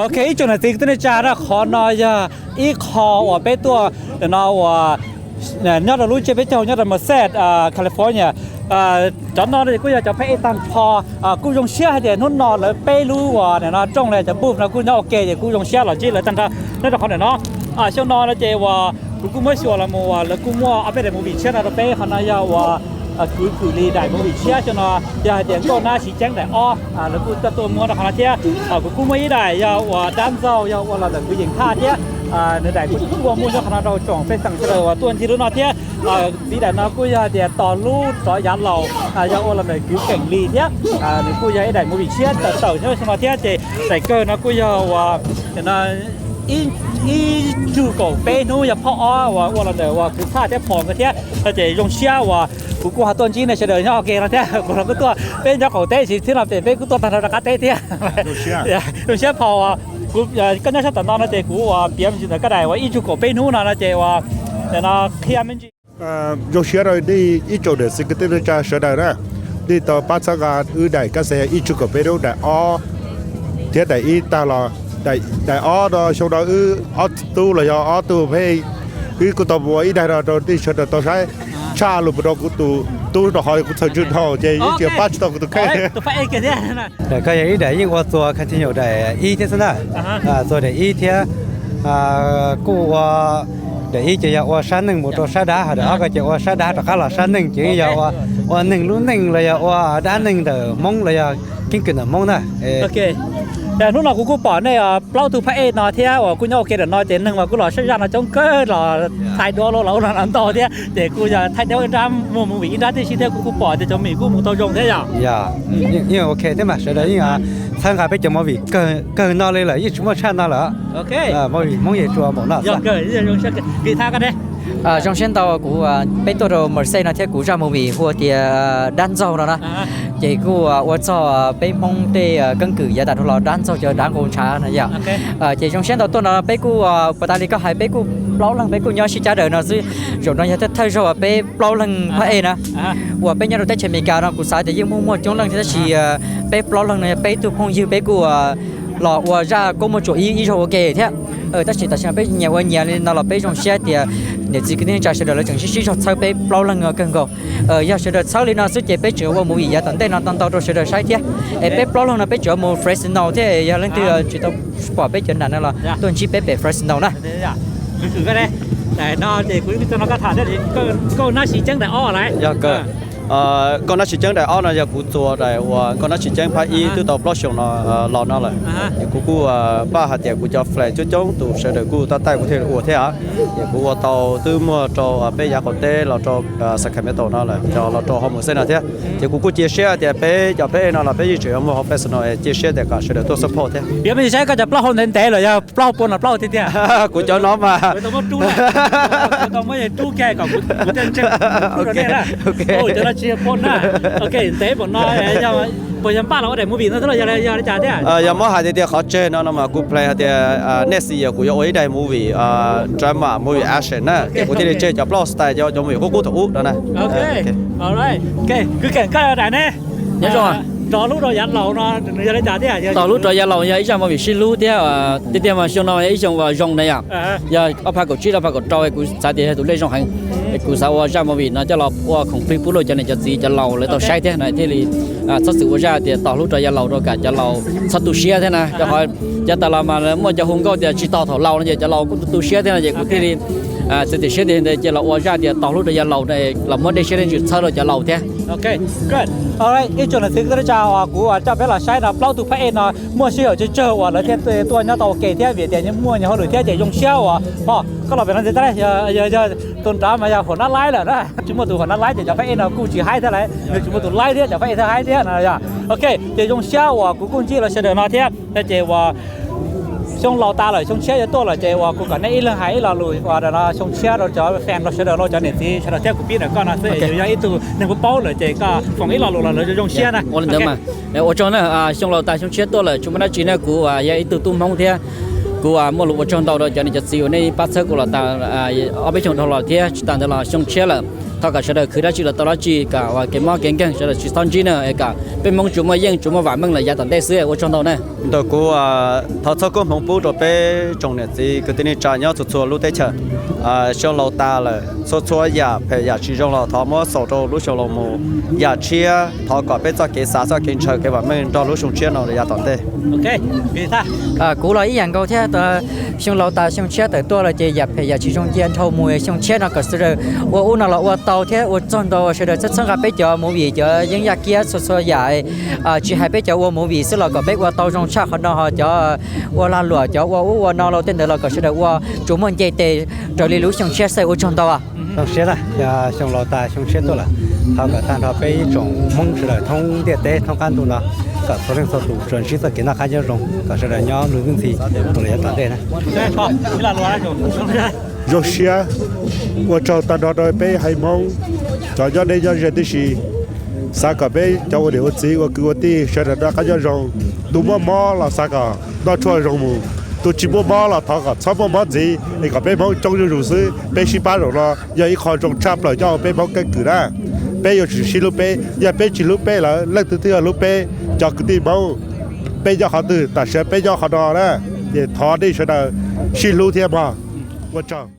Ok, ib tsoom niam txiv kwv tij neej tsa, qhov no yog ib qho uas peb tuaj no uas nyob rau lub tsiab peb caug nyob rau Merced, California. Cov no kuj yog cov phab ej tag nrho. Kuj zoo siab hais tias hnub no lawv peb lub uas nim no rooj li cov booth no kuj nyob ua ke ces kuj zoo siab los ntsib lawv tag nrho nyob rau qhov ntawm no. Xyoo no no ces uas kuv kuj muab xyuas los mus uas lawv kuj muaj ob peb daim movie tshiab no rau peb. Qhov no yog uas kwv Kwm Lis daim movie tshiab, xyoo no yog hais tias Nkauj Nab Siv Ceeb daim ob, lawv kuj tuaj muab rau qhov no thiab. Kuv kuj muaj ib daim yog uas Dab Ntxaug, yog ua los ntawm kwv Yeem Thaj thiab. Nws daim kuj tuaj muaj nyob qhov no rau tsoom pej xeem sawv daws uas tuaj ncig lub no thiab. Txiv daim no kuj yog hais tias Tos Hlub Rov Yav Laus, yog ua los ntawm kwv Keem Lis thiab. Nws kuj yog ib daim movie tshiab tawm tawm nyob xyoo no thiab. Ces daim kawg no kuj yog uas ib tsug kaum peb hnub yog phauj ob uas ua los ntawm uas kwv Thaj thiab Phom nkawd thiab. Ces zoo siab uas kuv kuj ho tuaj ntsib nej sawv daws nyob ua ke no thiab. Kuv los kuj tuaj, peb nyob qaum teb tsis thiab no ces peb kuj tuaj tag nrho rov qab teb thiab. Zoo siab Phom, kuv, koj nyob sab tom no no ces kuv uas piav me ntsis ntawm koj daim uas ib tsug kaum peb hnub no no ces uas no qhia me ntsis. Zoo siab rau nej ib tsoom niam txiv kwv tij neej tsa sawv daws na, nej tau pab txhawb nqa wb daim kab xes ib tsug kaum peb hnub daim ob thiab daim ib tag los. Daim ob no xyoo no wb ob tug tub los yog ob tug phab ej, wb kuj tau mus ua ib daim no rau nej sawv daws tau saib. Tshaj lus mus rau kuv tus tub rau qhov kuv txhawj ntswg dhau ces yeej tsis pab tsis tau kuv tus kheej. Koj yog ib daim yeej ua txuas continue daim ib thiab xwb ntag. Txuas daim ib thiab kuj ua daim ib ces yog ua sab neej mus rau sab dab, ho daim ob ko ces ua sab dab rov qab los sab neej ces yog ua neeg lub neej los yog ua dab neeg ntawm Hmoob los yog keeb kwm ntawm Hmoob ntag. Hnub no kuv kuj pom nej plaub tug phab ej no thiab uas kuj nyob ua ke ntawm no ces neeg uas kuj los saib zaj no coob kawg los thaij duab los ua no ntau thiab ces kuj yog thaij duab ib nrab muag movie ib nrab tib si thiab kuv kuj pom tias cov movie kuj mus tau zoo thiab yom. Yog, yeej ok thiab mas sawv daws yeej txhawb nqa peb cov movie kawg no li lawm yeej tsis muaj tshaj no lawm. Movie Hmoob yeej tsuas npaum no. Zoo siab ntau kuv, peb tuaj rau Merced no thiab kuv zaj movie hu tias Dab Ntxaug no na. Ces kuj ua txog peb Hmoob tej keeb kwm yav tas dhau los dab ntxaug cov dab nqus ntshav no yom. Ces zoo siab ntau tuaj no peb kuj puas tas li koj hais peb kuj plaub leeg peb kuj nyob sib cab daws no xwb. Zaum no yog thawj zaug peb plaub leeg phab ej na uas peb nyob rau teb chaws Amelikas no kuv xav tias yeej muaj muaj coob leej thiab tab sis peb plaub leeg no yog peb tug phooj ywg peb kuj los ua zaj koob muaj tsuam ib ib zaug ua ke thiab. Tab sis tam sim no peb nyias ua nyias li no los peb zoo siab tias niam txiv kwv tij neej tsa sawv daws lawv tseem sib sib zog txhawb peb plaub leeg kawg nkaus. Yog sawv daws txhawb li no xwb ces peb tseem ua movie yav tom ntej no tau ntau rau sawv daws saib thiab. Es peb plaub leeg no peb tseem ua mus Fresno thiab, yog leej twg tsis tau pom peb cov nam no los tuaj ntsib peb pem Fresno na. Yog, Nkauj Nab Siv Ceeb daim ob no yog kuv txuas daim uas Nkauj Nab Siv Ceeb phab ib twb tau plaub xyoos no los no lawm. Ces kuv kuj npaj hais tias kuv cov friend coob coob tus sawv daws kuj tab taij kuv thiaj li ua thiab. Ces kuv ua tau twb muaj rau peb yav qaum teb los rau Sacramento no lawm, los rau hauv Merced no thiab. Ces kuv kuj cia siab tias peb cov phab ej no los peb yeej tseem yuav muaj hauv Fresno, cia siab tias kom sawv daws tuaj support thiab. Piav me ntsis saib koj cov plaub hau ntev ntev lawm yog plaub hau pua no plaub hau tiag tiag? Kuv cov no mas tau muab rub kiag kom kuv thiaj ntseeg rau nej na. Cov no tsis yog pua na. Ok, ntev npaum no puas yog npaj los ua daim movie no xwb los yog li cas thiab? Yog muab hais tiag tiag qhov tseg no no mas kuv plan hais tias next year kuv yuav ua ib daim movie drama, movie action na, ces kuv thiaj li tseg cov plaub style cov movie qub qub thaum ub no na. Kwv Keem, koj daim ne? Nyob zoo. Tos Hlub Rov Yav Laus no nws yog li cas thiab? Tos Hlub Rov Yav Laus yog ib zaj movie sib hlub thiab tiag tiag mas xyoo no yog ib xyoo uas zoo na yom. Yog ob phav kaum tsib ob phav kaum rau kuv xav tias yog tus lej zoo heev. Kuv xav ua zaj movie no coj los ua khoom plig pub rau cov niam cov txiv cov laus lawv tau saib thiab no thiaj li txhob txwm ua zaj tias Tos Hlub Rov Yav Laus rau kom cov laus txhob tu siab thiab na. Rau qhov yav tas los mas muaj cov hu nkauj tias tsis tos thaum laus no ces cov laus kuj tu siab thiab no ces kuv thiaj li txiav txim siab tias cia los ua zaj tias Tos Hlub Rov Yav Laus no los muab dej siab dej ntsws txhawb rau cov laus thiab. Ib tsoom niam txiv kwv tij neej tsa, kuv coj peb los saib no plaub tug phab ej no muaj sij hawm tsawg tsawg uas lawv thiaj tuaj nyob tau ua ke thiab vim tias muaj nyias hauj lwm thiab ces zoo siab uas, o, koj los pem no ntxiv tas, yog tus nrad mas yog huam nab laib lawm na, tsis muaj tus huam nab laib ces cov phab ej no kuj tsis haib thiab lauj, nws tsis muaj tus laib thiab cov phab ej thiaj haib thiab no yog. Ok, ces zoo siab uas kuv kuj ntsib lawv sawv daws no thiab no ces uas xyoo laus tas lawm xyoo tshiab yuav tuaj lawm ces uas kuv kom nej ib leeg hais ib lo lus uas no xyoo tshiab rau cov fans rau sawv daws, rau cov niam txiv sawv daws thiab kuv pib ntawm koj no xwb, yus yog ib tug neeg paub paub lawm ces koj foom ib lo lus los lawv zoo siab na. Ua tsaug na, xyoo laus tas xyoo tshiab tuaj lawm tsis muaj dab tsi na, kuv yog ib tug tub Hmoob thiab kuv muaj lus ua tsaug ntau rau cov niam cov txiv uas nej pab txhawb kuv los tas ob peb xyoos dhau los thiab tsis tas ntawd los xyoo tshiab lawm thov kom sawv daws khwv dab tsi los tau dab tsi, kom ua kev mob kev nkeeg sawv daws tsis txhob ntsib na, kom peb Hmoob tsuas muaj yeej tsuas muaj vam meej lawm yav tom ntej xwb, ua tsaug ntau na. Ntawm kuv thov txog koob hmoov pub rau peb tsoom niam txiv kwv tij neej tsa nyob txhua txhua lub teb chaws. Xyoo laus tas lawm, txhua txhua yam phem yam tsis zoo los thov muab xaus rau lub xyoo laus mus. Yam tshiab thov kom peb txoj kev xav txoj kev ntshaw kev vam meej nrog lub xyoo tshiab no yav tom ntej. Kuv los ib yam nkaus thiab, xyoo laus tas xyoo tshiab tawm tuaj lawm ces yam phem yam tsis zoo cia nrhau mus, xyoo tshiab no kom sawv daws ua ub no los ua tau thiab ua txog ntau, sawv daws txhawb txhawb nqa peb cov movie cov yeeb yaj kiab txhua txhua yam, tsis hais peb cov ua movie xwb los kom peb ua tau zoo tshaj qhov no, ho cov ua lag luam cov ua ub ua no los tej ntawd los kom sawv daws ua tsuas muaj nce tes raws li lub xyoo tshiab xwb, ua tsaug ntau. Zoo siab, xyoo laus tas xyoo tshiab tuaj lawm, thov kom tag nrho peb ib tsoom Hmoob sawv daws thoob ntiaj teb thoob qab ntuj no kom txhua leej txhua tus tsuas ntsib txoj kev noj qab nyob zoo, kom sawv daws nyob nws ntxhi tus lawm yav tom ntej na. Zoo siab, ua tsaug tag nrho rau peb haiv Hmoob cov nyob deb nyob ze tib si. Xav kom peb cov ua niam ua txiv ua kwv ua tij sawv daws noj qab nyob zoo. Tus muaj mob los xav kom noj tshuaj zoo mus, tus tsis muaj mob los thov kom txhob muaj mob ntxiv es kom peb Hmoob coob zuj zus xwb. Peb sib pab zaum no yog ib qho zoo tshaj plaws coj peb Hmoob keeb kwm na. Peb yuav tsum sib hlub peb, yog peb tsis hlub peb lawm leej twg twg yuav hlub peb? Cov kwv tij Hmoob, peb nyob qhov twg tam sim no peb nyob qhov no na, ces thov nej sawv daws sib hlub thiab mog. Ua tsaug.